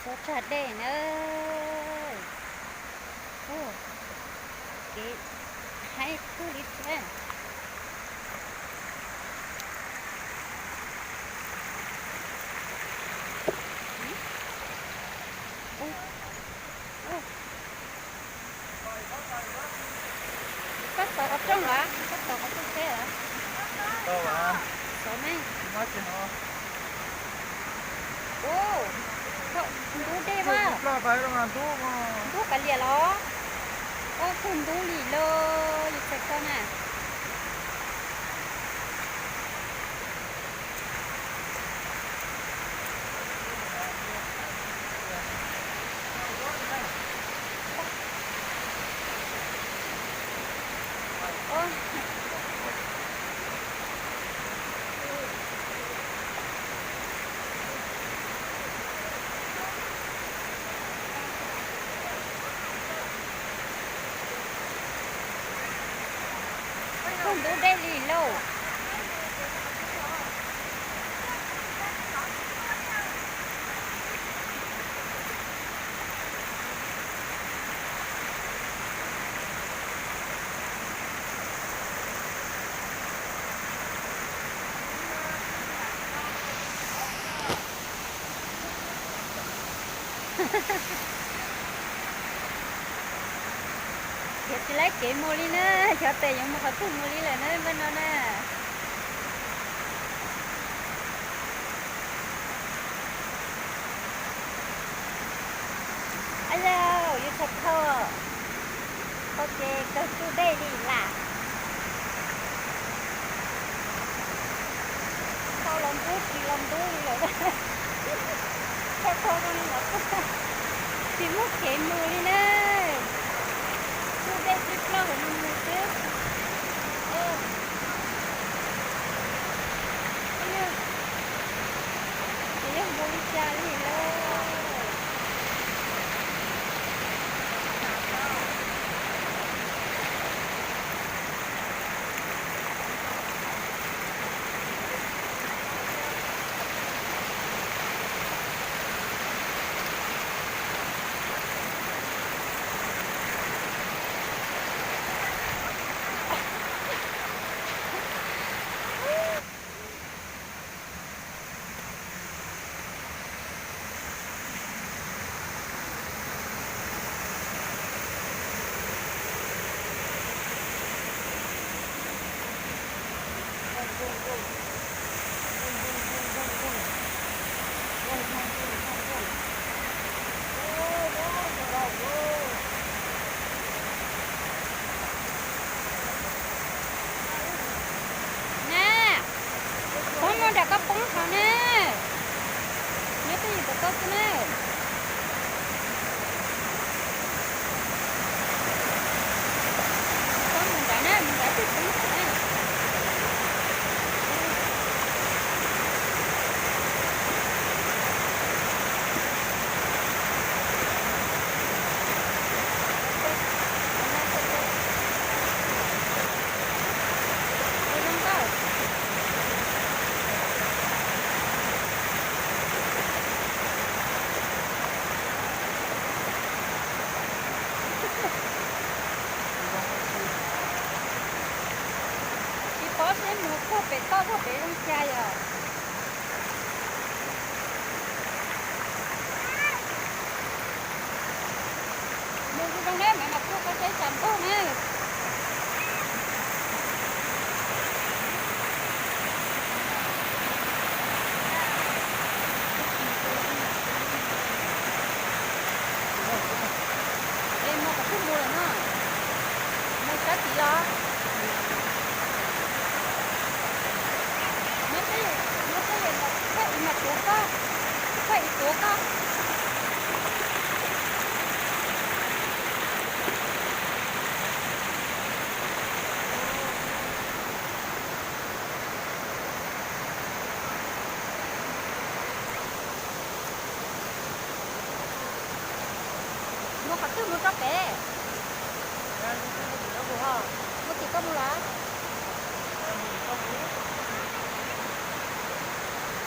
Txog tsag dej na. Ua, kev haib kawg li thiab. Ua, ua. Koj xauv qhov rooj los? Koj xauv qhov rooj teb los? Xauv me. Ua, ntub dej mas. Ntub kav liam los? Ua, kawg ntub li lauj, yus txhais ko na. Kawg ntub dej li lauj. Cov tsis laib kev mus li na, cov tes yuav mus qhov twg mus li lawm na npaj no na. Ab yau, yus txhais khau, khau ces kawg tsuj dej li lam. Khau los ntub tsis los ntub li lawm. Txhais khau no los tsis muaj kev mus li na. Tsuj dej tsuj plaub hauv no mus xwb. Ces yog mus li cas li lauj? Na, txhob mus nram koj poob hauv na. Nyob twj ywm ntawm koj xwb na. Txhob mus nrad na, mus nrad twb poob hauv na. Tsis paub seb mus puag pem toj puag pem zoo cas yom. Mus zoo zoo na, mam mam puag qhov tsev tsam ntuj na. Es mus qhov twg mus lawm no? Mus sab tid los? Nyob twj ywm ntawm koj, kuv mam tuav koj, kuv mam tuav koj. Mus qhov twg mus tso pem? Mus tim koj mus los?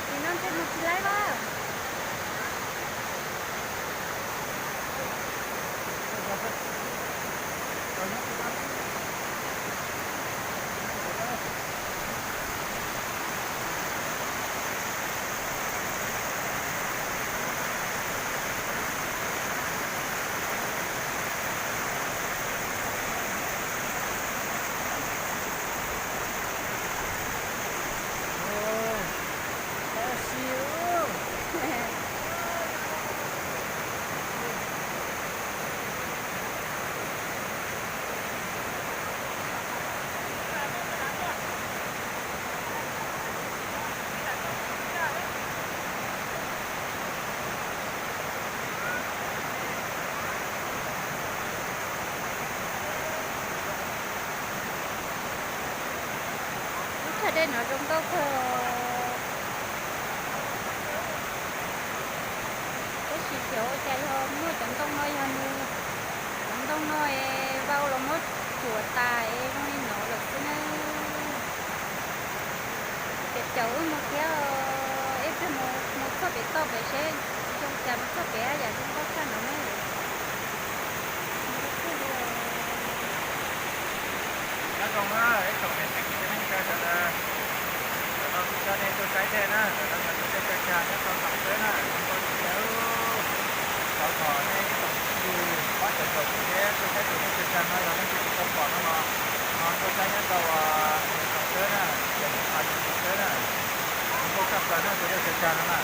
Tim no ntshe mus tsis laib mas. Tej no zoo nkauj kawg. Tab sis xyov ua cas yog muaj cov ntoo no, yog nws cov ntoo no es vau los muab tsuas tas es zoo li no lawm xwb na. Ces caum wb mus thiab, ib pliag mus txog pem toj pem seb zoo cas, mus txog pem haj yam zoo nkauj tshaj no na. Nyob zoo na ib tsoom niam txiv kwv tij neej tsa sawv daws, ntawm no kuv coj nej tuaj saib dej na, ntawm no yog tus dej Tsag Tsag nyob rau Toom Xwb na, zoo nkauj tiag tiag. Thov kom nej ib tsoom phooj ywg pab sawv daws kuv thiab tuaj saib tus dej Tsag Tsag no, yog leej twg tsis tau pom no los ho tuaj saib nyob rau Toom Xwb na, yog tus pha Toom Xwb na. Zoo nkauj tshaj plaws na tus dej Tsag Tsag no na.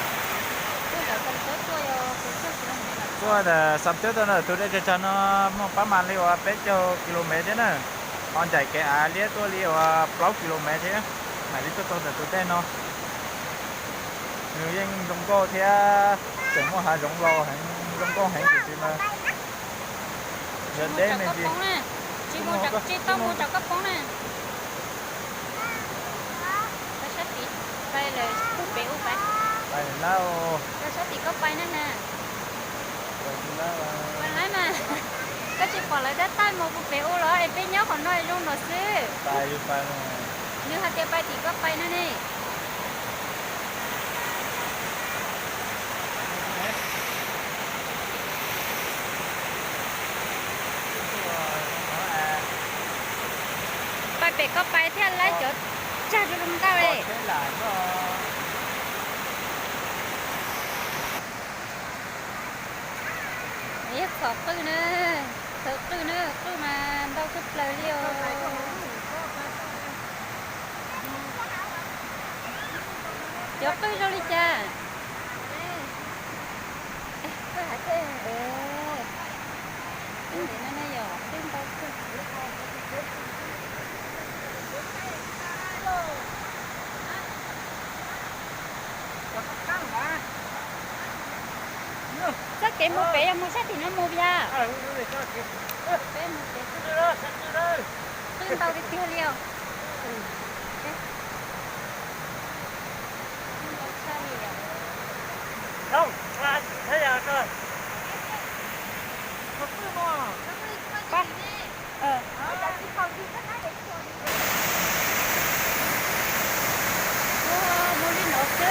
Tuaj ntawm Toom Xwb tuaj yog puas tsawg kis lus mev lawm? Tuaj ntawm Toom Xwb tuaj no tus dej Tsag Tsag no muaj pab mas li uas peb caug kis lus mev thiab na. Ho ncaim kev av liab tuaj li uas plaub kis lus mev thiab, mam li tuaj txog ntawm tus dej no. Nws yeej zoo nkauj thiab tseem muaj hav zoov los heev, zoo nkauj heev tiam sis mas yog deb me ntsis. Tsis tau mus rau koj poob na. Koj sab tim pais lawm puag pem ub pais. Pais lawm. Koj sab tim koj pais na ha. Pais lawm mas. Koj tsis pom lawv dab taij mus puag pem ub los es peb nyob qhov no zoo no xwb. Nws hais tias pais tim koj pais no ne. Pais pem koj pais thiaj laib cov tsag zoo zoo nkauj li. Yog txhom qwj na, txhom qwj na, qwj mas ntau tshaj plaws li os. Cov qwj zoo li cas? Qwj hais tias, qwj ntev no ne yom, qwj ntau kawg. Txoj kev mus pem yog mus sab tim no mus yom? Peb mus pem, qwj ntau tiag tiag li os. Ntau tshaj li os. Mus li no xwb.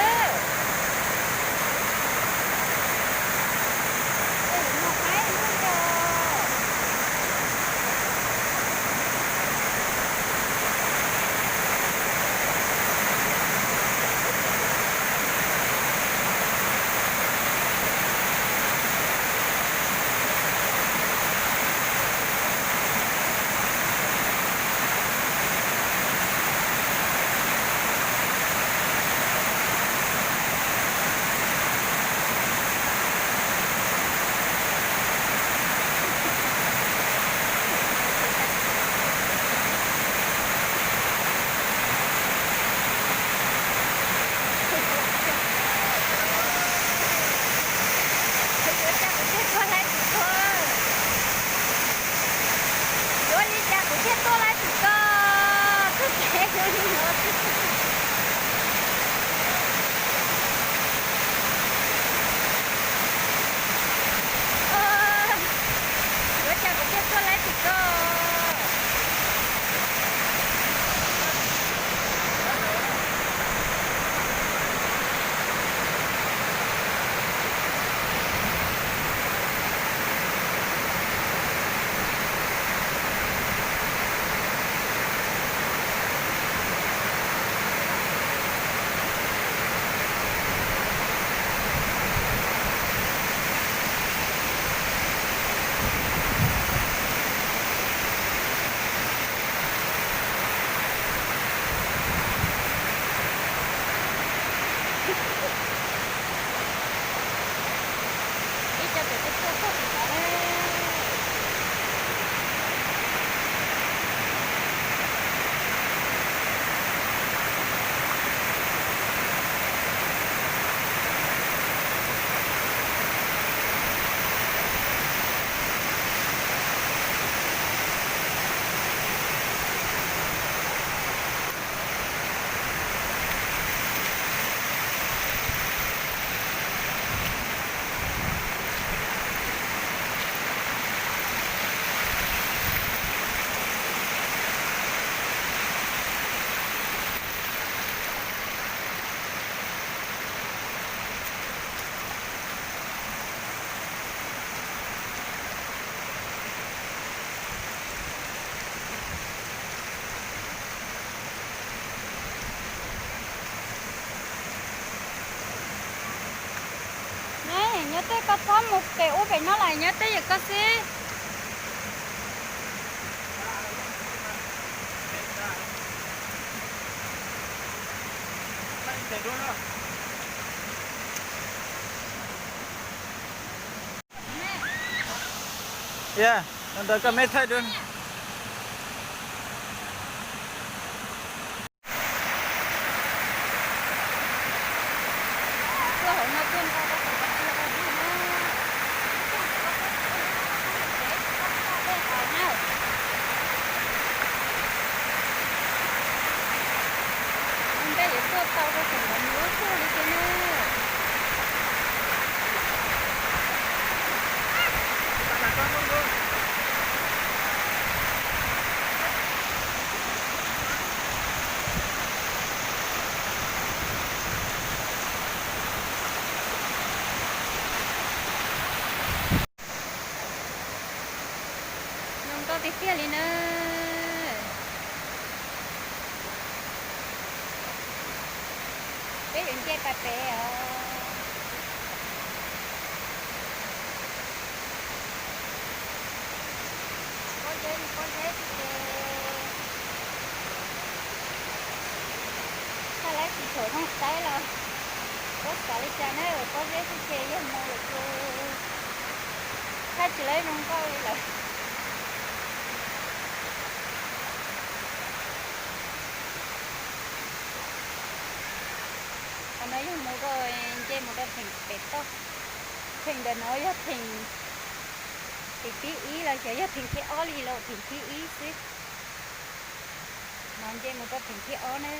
Nyob tej koj txhob mus pem ub pem no lawm, nyob tej yam koj xwb. Ntawd koj me thaij dua. Ntej yuav tuaj tau rau tseem lub tuaj li xwb na. Zoo nkauj tiag tiag li na. Peb yuav nce pas pem os. Pob zeb li pob zeb xwb ces, txhaj lawv tsis tshua zoo saib los, pob xav li cas na, pob zeb xwb ces yog mus lawm ces txhaj tsis lawv zoo nkauj li lawm. Qhov no yog mus rau, nce mus rau theem pem toj. Theem ntawm no yog theem, theem thib ib los xyov yog theem thib ob li los theem thib ib xwb. No nce mus rau theem thib ob na.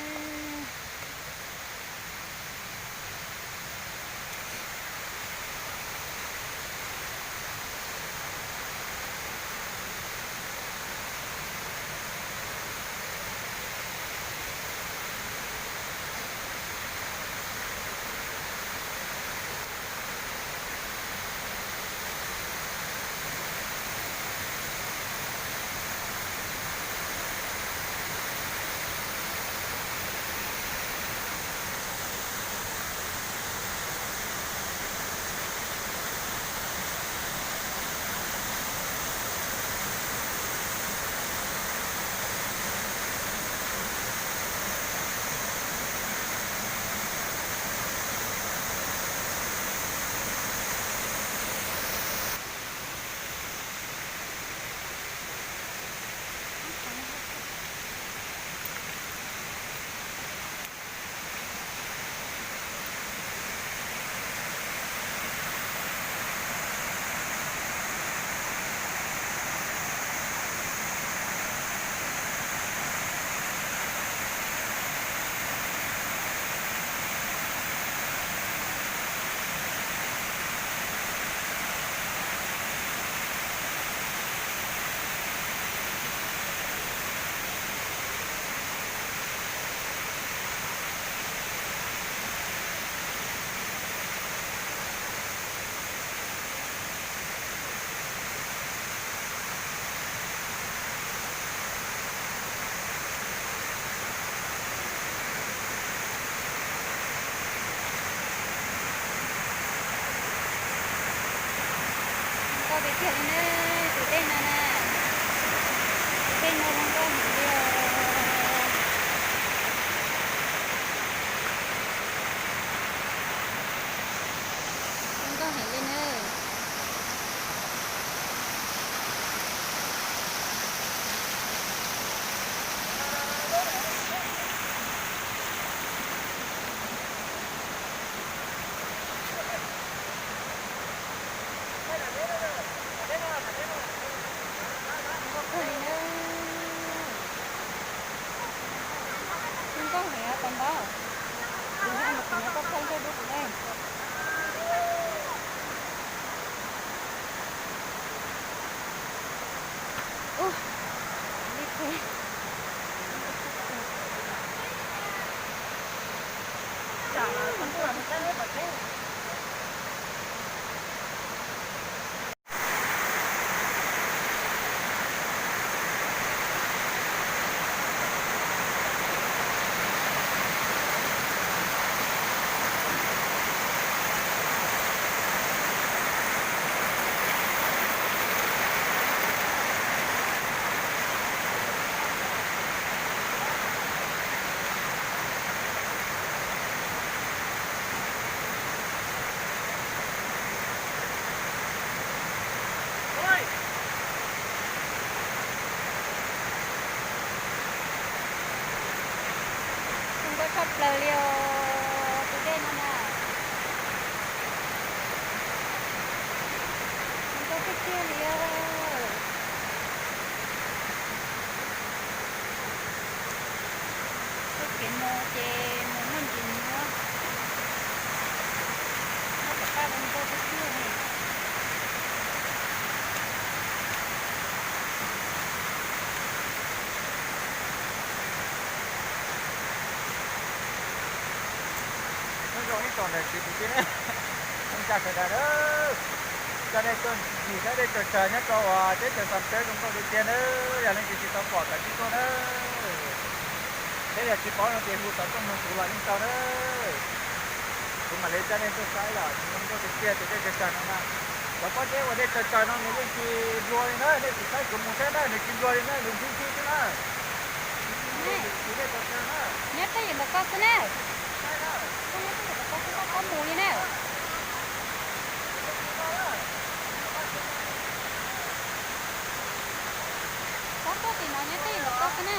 Nkauj tiag tiag li na, tus dej no na. Tus dej no zoo nkauj heev li os. Zoo nkauj heev li na. Zoo nkauj kawg li na. Tiag li os. Txoj kev no ces mus muaj ntsis nyuaj, nyob tom qab zoo nkauj tiag tiag li. Nyob zoo ib tsoom niam txiv kwv tij neej tsa sawv daws na. Cov neeg tuaj ncig sab dej Tsaws Tsawg nyob rau uas teb chaws Xam Teb zoo nkauj tiag tiag na. Yog leej twg tsis tau pom kav tsij tuaj na. Thiab yog tsis paub no ces hu xov tooj nug kuv los yeej tau na. Kuv mam li coj nej tuaj saib yom, zoo nkauj tiag tiag tus dej Tsaws Tsawg no na. Cov pob zeb uas dej Tsaws Tsawg no nws yeej tsis nplua li na, nej sim saib kuv mus saib na, nws tsis nplua li na, nws nthi nthi xwb na. Nyob twj ywm ntawm koj xwb na. Koj nyob twj ywm ntawm koj xwb koj txhob mus li na. Txhob tuaj tim no, nyob twj ywm ntawm koj xwb na.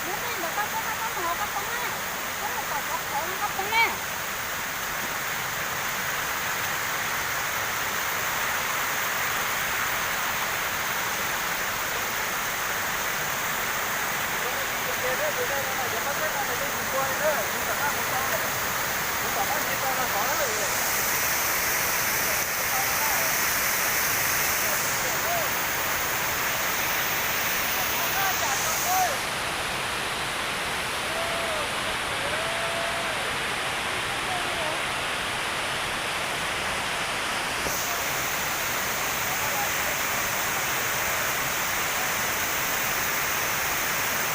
Nyob twj ywm ntawm koj xwb, koj txhob mus hauv qab poob na. Txhob mus tom cov qhov qab poob na.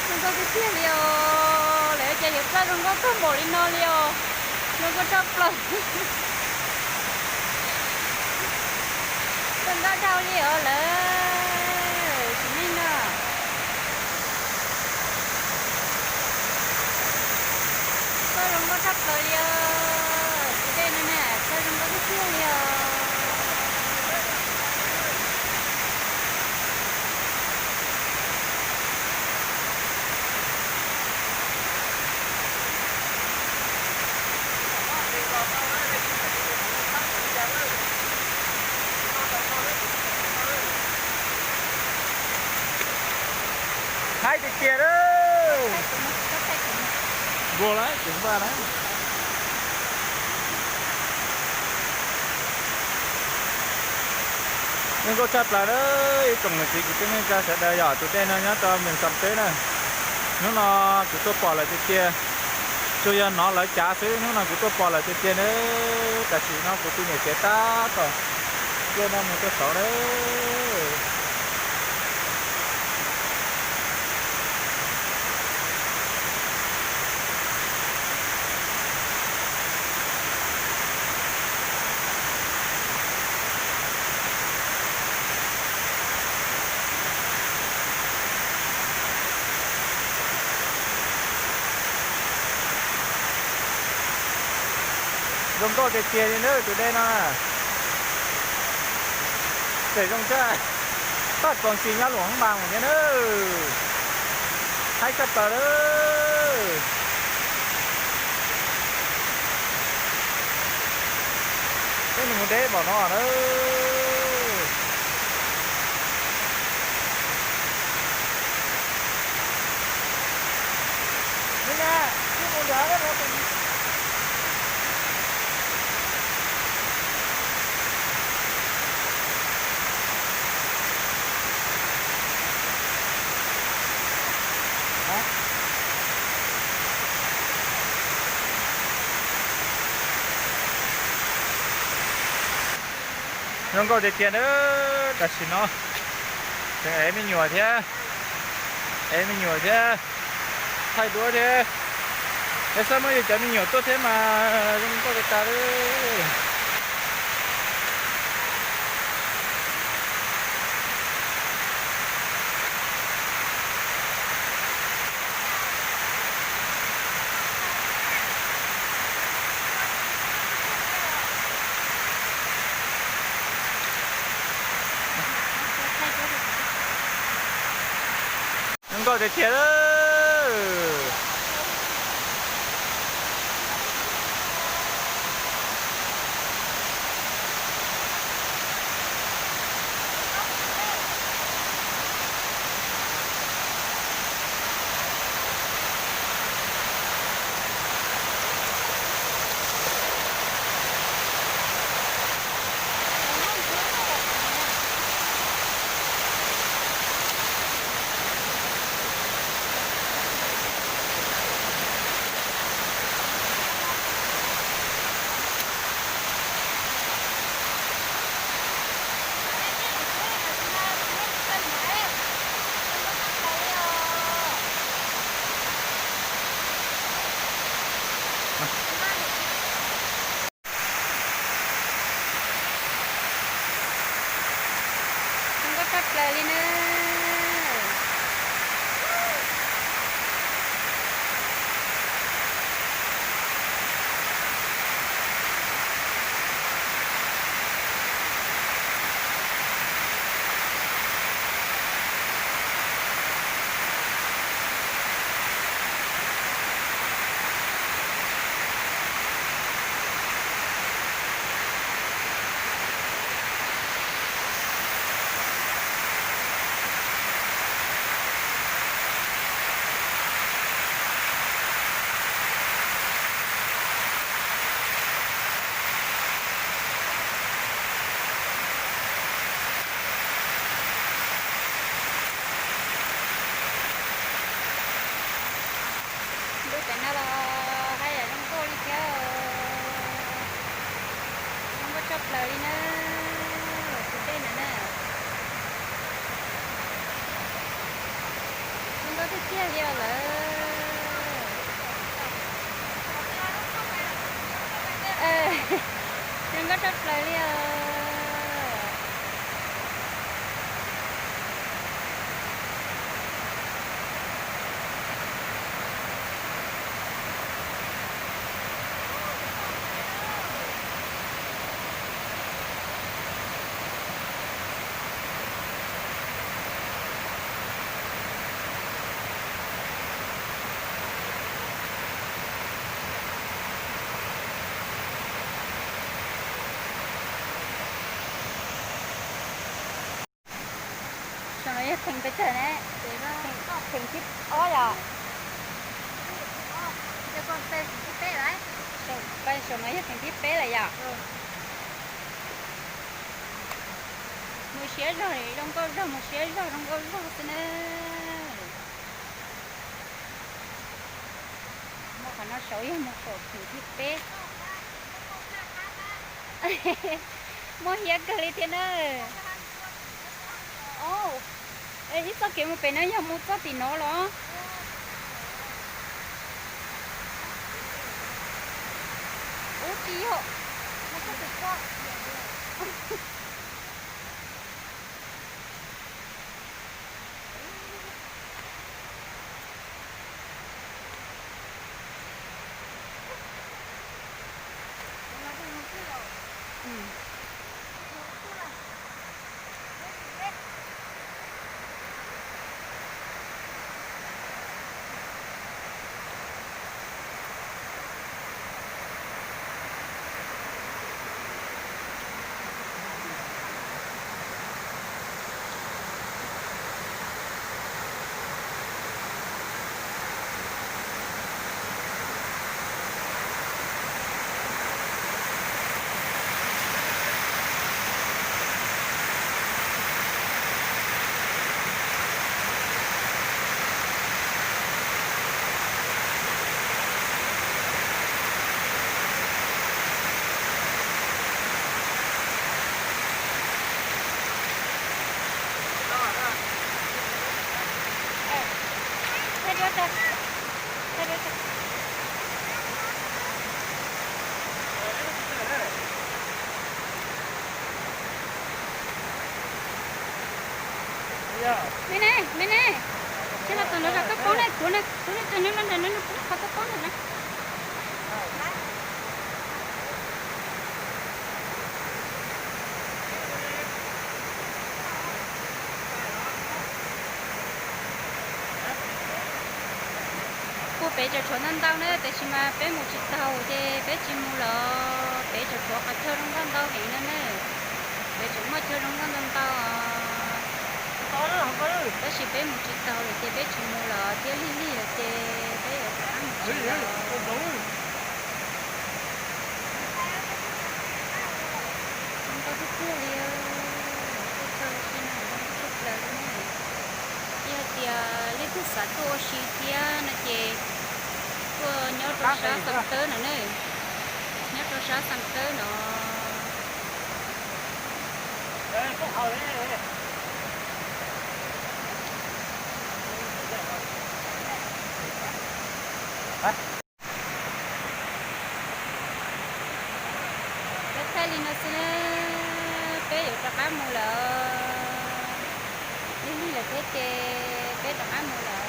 Zoo nkauj tiag tiag li os, lawv ua cas yuav txawj zoo nkauj tag npaum li no li os. Zoo nkauj tshaj plaws. Zoo nkauj dhau li os lawm txiv neej no. Txawj zoo nkauj tshaj plaws li os, tus dej no na, txawj zoo nkauj tiag tiag li os. Haib tiag tiag lawm. Npua lawm, tsis npaj na. Zoo nkauj tshaj plaws na, ib tsoom niam txiv kwv tij neej tsa sawv daws yom, tus dej no nyob rau Mem Xam Teb na. Hnub no kuv tuaj pom lawm tiag tiag, tsuas yog hnov lawv cav xwb, hnub no kuv tuaj pom lawm tiag tiag na. Tam sim no kuv tus niam tsev tab tom dej no mus rau saud na. Zoo nkauj tiag tiag li na tus dej no. Tseem zoo tshaj toj txoos tsis nyob Luam Hmoob Npas mus thiab na. Haib tshaj plaws lawm. Peb mus deb npaum no na. Zoo nkauj tiag tiag na, tam sim no tseem ev me nyuam thiab, ev me nyuam thiab, thaij duab thiab. Peb xav muab yus cov me nyuam tuaj thiab mas zoo nkauj tas tas li. Zoo nkauj tiag tiag lawm. Ntuj pem no los haj yam zoo nkauj li thiab. Zoo nkauj tshaj plaws li na. Tus dej no na, zoo nkauj tiag tiag li os lawm. Zoo nkauj tshaj plaws li os. Saum no yog theem pes tsawg ne? Theem thib ob yom? Pais saum no yog theem thib peb lawm yom? Mus siab zog zoo nkauj zog, mus siab zog zoo nkauj zog xwb na. Muaj qhov no saud yog mus saum theem thib peb. Muaj hiab kawg li thiab na. Ib txoj kev mus pem no yog mus txoj tim no los? Ub, tsis yog. Me ne, me ne, tsis los tom lawv zos koj paub ne, kuv ne, kuv ne, tag neb los ntawm no no, kuv ne qhov koj paub ntawm no. Puag pem tseem tshuav ntau ntau na, tiam sis mas peb mus tsis taus ces peb tsis mus lawm. Pem tseem tshuav qhov chaw zoo nkauj ntau heev no na. Pem tseem muaj chaw zoo nkauj ntau ntau, tab sis peb mus tsis taus lawm ces peb tsis mus lawm, thiab lig lig lawm ces peb yuav rov qab mus tsev lawm. Zoo nkauj tiag tiag li, txhua chaw si no zoo nkauj tshaj plaws li ne. Yog hais tias leej twg xav tuaj ua si thiab no ces tuaj nyob rau sab Xeem Tawb no ne, nyob rau sab Xeem Tawb no. Peb thaij li no xwb na, peb yuav rov qab mus lawm. Lig lig lawm thiab ces peb rov qab mus lawm.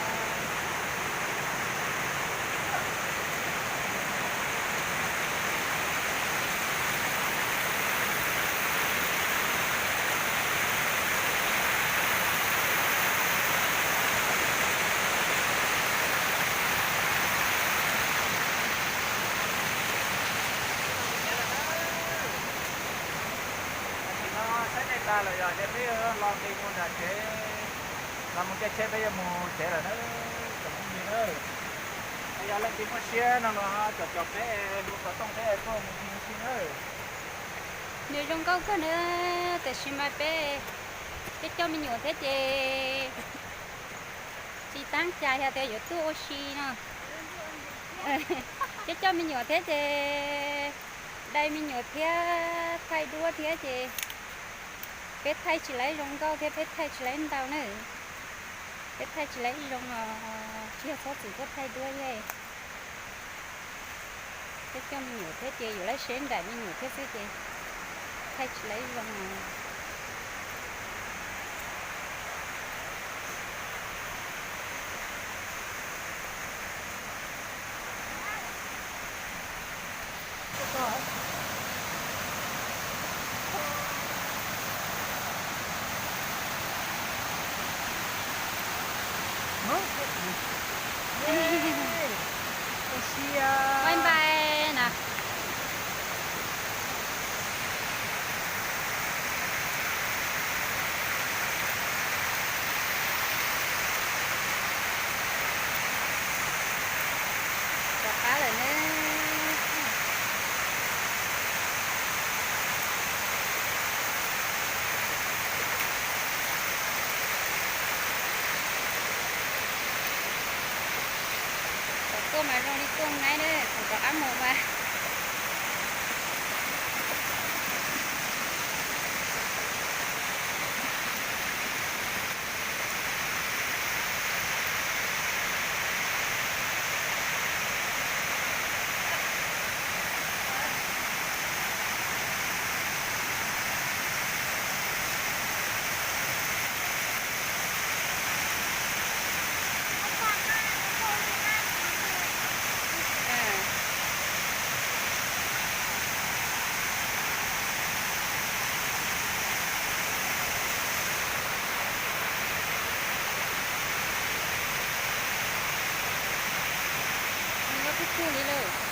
Tam sim no saib nej tas lawm yog tias peb los nqis mus nram tsev, los mus caij tsheb peb yuav mus tsev lawm na, tsoom phooj ywg na. Yog leej twg muaj siab no los caum caum peb hu xov tooj peb tuaj mus ua si na. Nws zoo nkauj kawg na, tiam sis mas peb coj coj me nyuam thiab ces tsis tab cas yog tias yuav tuaj ua si no. Coj coj me nyuam thiab ces dai me nyuam thiab thaij duab thiab ces peb thaij tsis laib zoo nkauj thiab peb thaij tsis laib ntau na. Peb thaij tsis laib zoo os, tsis yog txhob txwm tuaj thaij duab li. Coj coj me nyuam thiab ces yuav laib seb nraim me nyuam thiab xwb ces thaij tsis laib zoo os. Bye bye na. Rov qab lawm ne. Thaum tuaj mas zoo li tuaj naib na, thaum rov qab mus mas Nyob tib tug li lawm.